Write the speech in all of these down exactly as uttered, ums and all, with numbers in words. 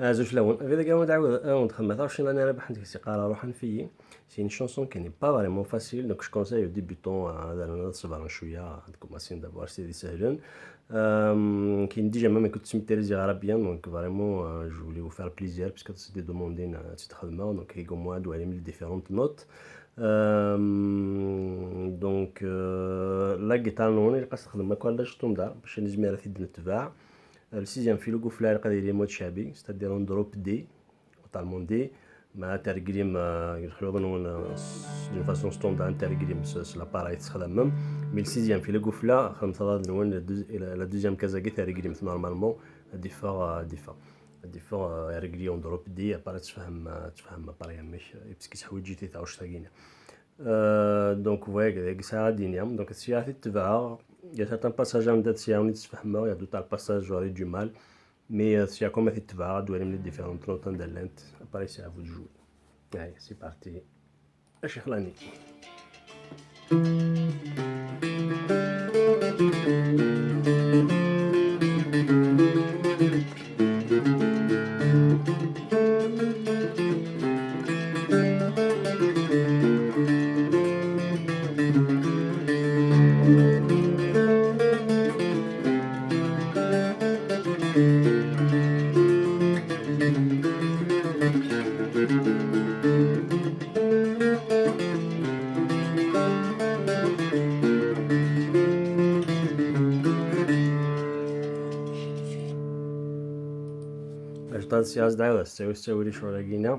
Azul fell-awen. Vidéo-agi ad awen-d-xedmeɣ taɣect n Lana Rabaḥ n tgesi qqareɣ Ruḥ Anef-iyi. C'est une chanson qui n'est pas vraiment facile, donc je conseille aux débutants, euh, ad rren ad ṣebren cwiya, ad commencer d'abord s tid isehlen. Euh, qui déjà même écoute Cimetière Zigara bien, donc vraiment, euh, je voulais vous faire plaisir, puisque c'est des demandes, euh, ad tt-xedmeɣ, donc هيك au moins ad twalim les différentes notes. Euh, donc, euh, la guitare-nwen ilaq ad s-texdem akk anda standard, bac ad nezmir ad t-id-netbeɛ. Le sixième fi lgufla ilaq ad yili mode chabbi, c'est-à-dire on drop D, totalement D. Ma terglim, euh, lexyuḍ-nwen, euh, s-, d'une façon standard, terglim s, s l'appareil tessexdamem. Mais le sixième fi lgufla, xedmet aḍad-nwen, la deuxi-, la, la deuxième case-agi terglim normalement, ad d-iffeɣ, euh, ad d-iffeɣ. Ad d-iffeɣ, euh, irgli on drop D, après ad tfehmem, euh, ad tfehmem appareil amek, euh, parce que teḥwaǧ-it i taɣect-agi. Euh, donc, ouais, deg sɛiɣ ad d-iniɣ. Donc, sya ad t-id-tebɛeɣ. Il y a certains passages anda sya ur t-id-sfehmeɣ, il y a d'autres passages j'aurais du mal. Mais, euh, sya comme ad t-id-tebɛeɣ, ad twalim les différentes notes anda llant. Après, c'est à vous de jouer. Allez, c'est parti. Acixlani. Ajḍad s yaẓ dɛiwed s ttawil ccɣel-agi-ina.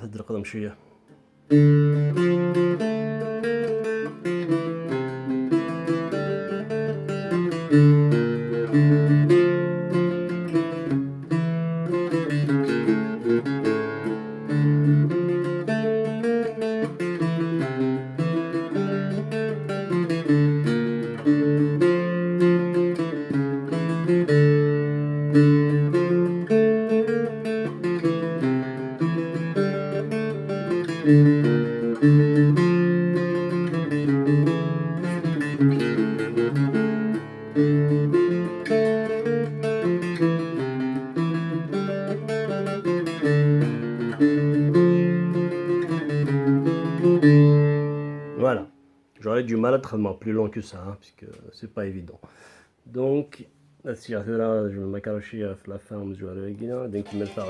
Ad d-leqḍem cwiya. Voilà. J'aurais du mal à être plus long que ça, hein, parce que c'est pas évident. Donc, là, si je vais me cacher à la fin, je vais aller, donc, il me fait.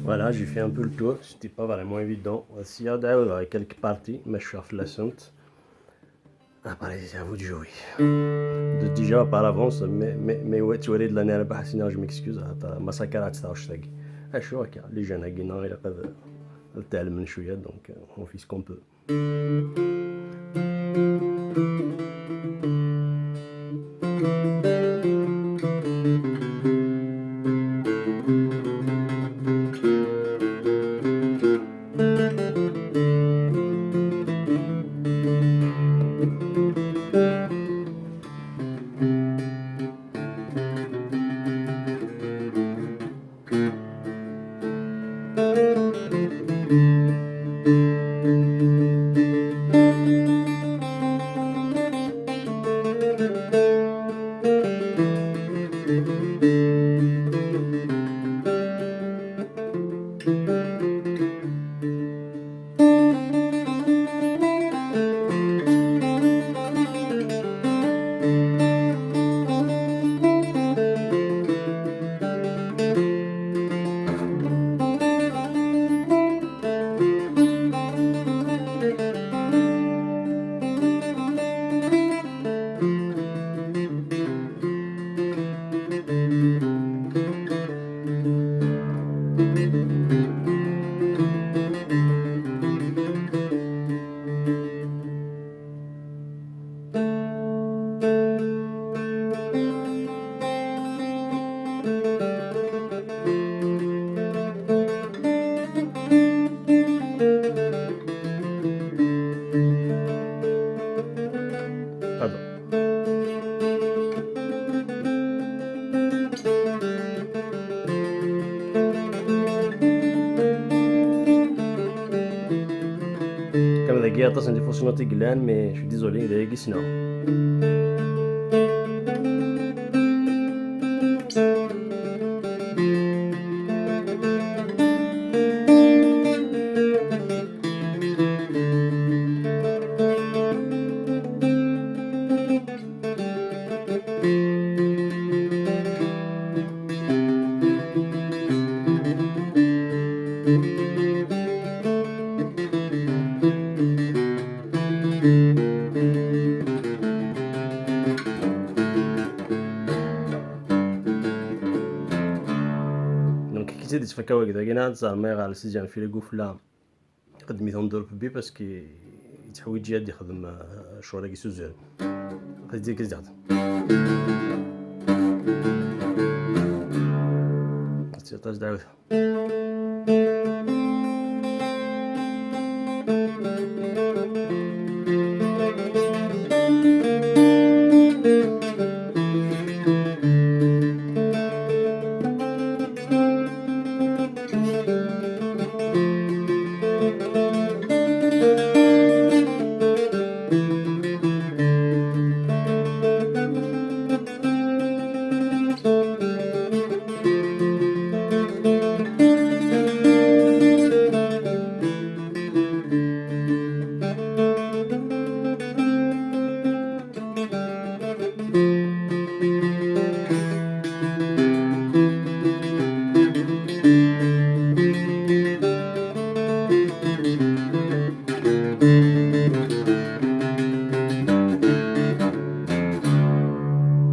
Voilà, j'ai fait un peu le tour, c'était pas vraiment évident. Aussi, il y a quelques parties, mais je suis à Flassante. Après, c'est à vous de jouer. De, déjà, par avance, mais, mais, mais ouais, tu vois, de l'année à la base, sinon je m'excuse, hein, t'as massacré à ta. Ah, je suis les jeunes, hein, il y a pas de, le tel, mais je suis, donc, euh, on fait ce qu'on peut. Pardon. Comme la guerre, c'est une défense, mais je suis désolé, il est ici, non. Donc, qui c'est des trucs avec des grenades, ça mère à la sixième fil gouffre là. Qeddem-it en dehors bi parce que yettḥewwij ad yexdem, euh, ccɣel-agi s uzal. Xeddi-k zdat. Aṭas dɛawet.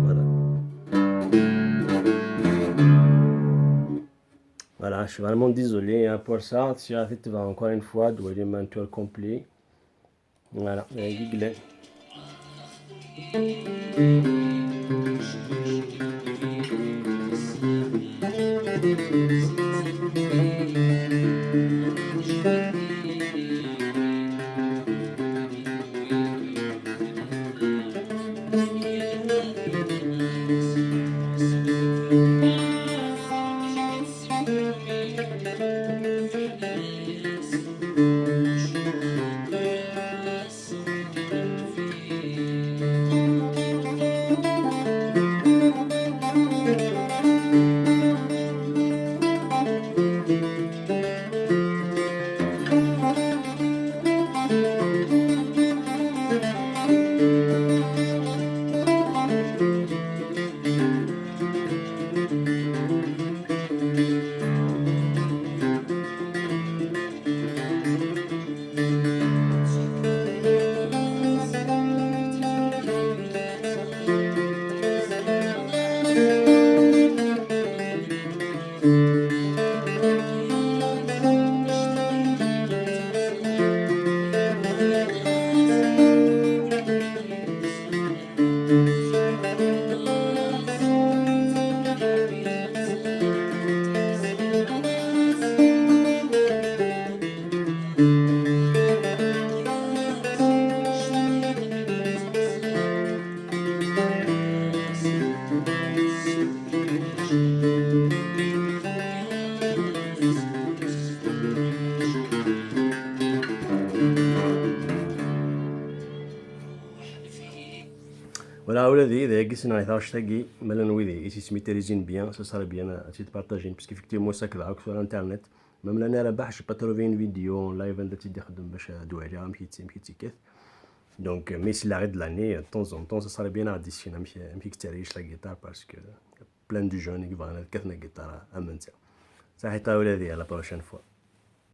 Voilà. Voilà, je suis vraiment désolé, hein, pour ça. Si la fête va encore une fois, doit aller un tour complet. Voilà, euh, Google. Voilà, ula d dagi ssneɣ taɣect-agi, ma llan wid i s-yesmitrizin bien, ça serait bien ad tt-id-partager, parce qu'effectivement, ça, akked tura internet, même l'année Rabaḥ, j'ai pas trouvé une vidéo en live anda tt-id-ixeddem bac ad waliɣ amek i tt-, amek i tt-ikkat. Donc, euh, mais si la de l'année, euh, de temps en temps, ça serait bien ad d-issin amek, amek i yettɛic la guitare, parce que plein de jeunes i yebɣan ad kkaten la guitare am netta. Saḥit a ula d, à la prochaine fois.